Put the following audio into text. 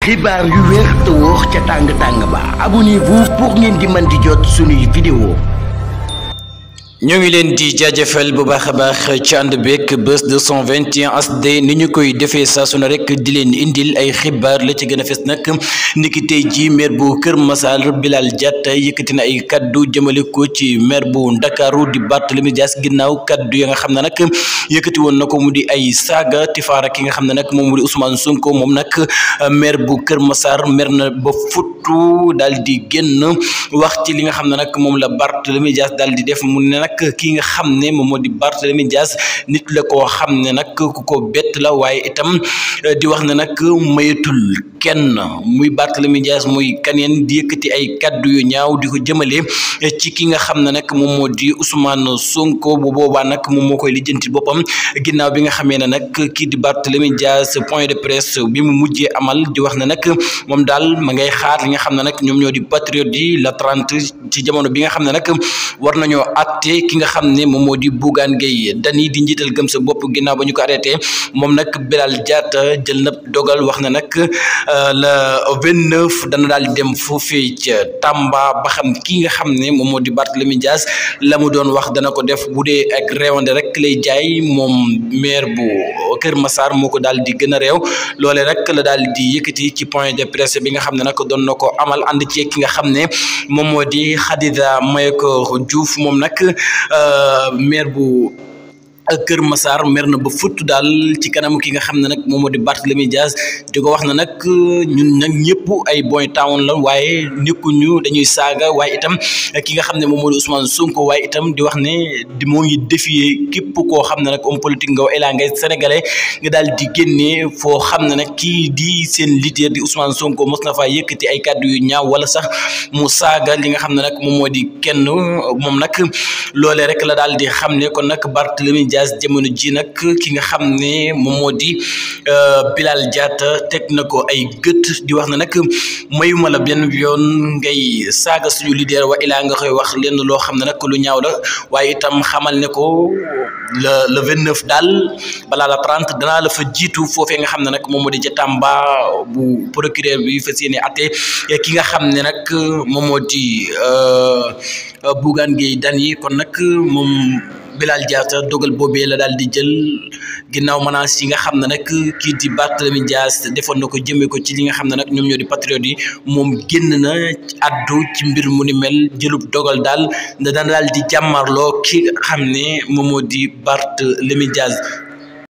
xibaar yu wér te wóor ca tàng ba abonnez-vous pour ngeen di mën di jot suñuy vidéo. ñoo ngi leen di jaajëfal bu baax a baax ci ànd beeg Buzz 221 HD ni ñu koy defee saa su ne rek di leen indil ay xibaar la ci gën a fes nag niki tey ji maire bu Kër Massar Bilal Diatta yëkkati na ay kaddu jëmale ko ci maire bu Ndakaaru di Barthélémy Dias ginnaaw kaddu ya nga xam ne nag yëkkati woon na ko mu di ay saaga tifaara ki nga xam ne nag moom mu di Ousmane Sonko moom nag maire bu Kër Massar mer na ba futtu daal di génn wax ci li nga xam ne nag moom la Barthélémy Dias daal di def mu ne ki nga xam ne moom moo di Barthélémy Dias nit la koo xam ne nag ku ko bett la waaye itam di wax ne nag mayatul kenn muy Barthélémy Dias muy kaneen di yëkkati ay kaddu yu ñaaw di ko jëmale ci ki nga xam ne nag moom moo di Ousmane Sonko bu boobaa nag moom moo koy lijjanti boppam ginnaaw bi nga xamee ne nag kii di Barthélémy Dias point de presse bi mu mujjee amal di wax ne nag moom daal ma ngay xaar li nga xam ne nag ñoom ñoo di patriote yi la 30 ci jamono bi nga xam ne nag war nañoo àtte ki nga xam ne moom moo di Bougane Gueye Dany di njiital gëm sa bopp ginnaaw ba ñu ko arrêté moom nag Bilal Diatta jël na dogal wax na nag le 29 dana daal di dem foofee ca Tamba ba xam ki nga xam ne moom moo di Barthélémy Dias la mu doon wax dana ko def bu dee ak réewande rek lay jaay moom maire bu Kër Massar moo ko daal di gën a réew loole rek la daal di yëkkati ci point de presse bi nga xam ne nag doon na ko amal ànd ci ki nga xam ne moom moo di Khadija Mayakor Diouf moom nag maire bu Kër Massar mer na ba futt daal ci kanam ki nga xam ne nag moom moo di Barthélémy Dias di ko wax na nag ñun nag ñëpp ay boy town la waaye nekkuñu dañuy saaga waaye itam ki nga xam ne moom moo di Ousmane Sonko waaye itam di wax ne moo ngi défier képp koo xam ne nag homme politique nga elaa ngay sénégalais nga daal di génnee foo xam ne nag kii di seen leader di Ousmane Sonko mos na faa yëkkati ay kàddu yu ñaaw wala sax mu saaga li nga xam ne nag moom moo di kenn moom nag loolee rek la daal di xam ne kon nag Barthélémy Dias jamono ji nag ki nga xam ne moom moo di Bilal Diatta teg na ko ay gët di wax ne nag mayuma la benn yoon ngay saaga suñu leader wa ilaa nga koy wax lenn loo xam ne nag lu ñaaw la waaye itam xamal ne ko le 29 daal balaa la 30 danaa la fa jiitu foofee nga xam ne nag moom moo di ca Tamba bu procureur bi fas yéene atte ki nga xam ne nag moom moo di Bougane Gueye Dany kon nag moom Bilal Diatta dogal boobee la daal di jël ginnaaw menaces yi nga xam ne nag kii di Barthélémy Dias defoon na ko jëmee ko ci li nga xam ne nag ñoom ñoo di patriote yi moom génn na addu ci mbir mu ni mel jëlub dogal daal dana daal di jàmmarloo ki nga xam ne moom moo di Barthélémy Dias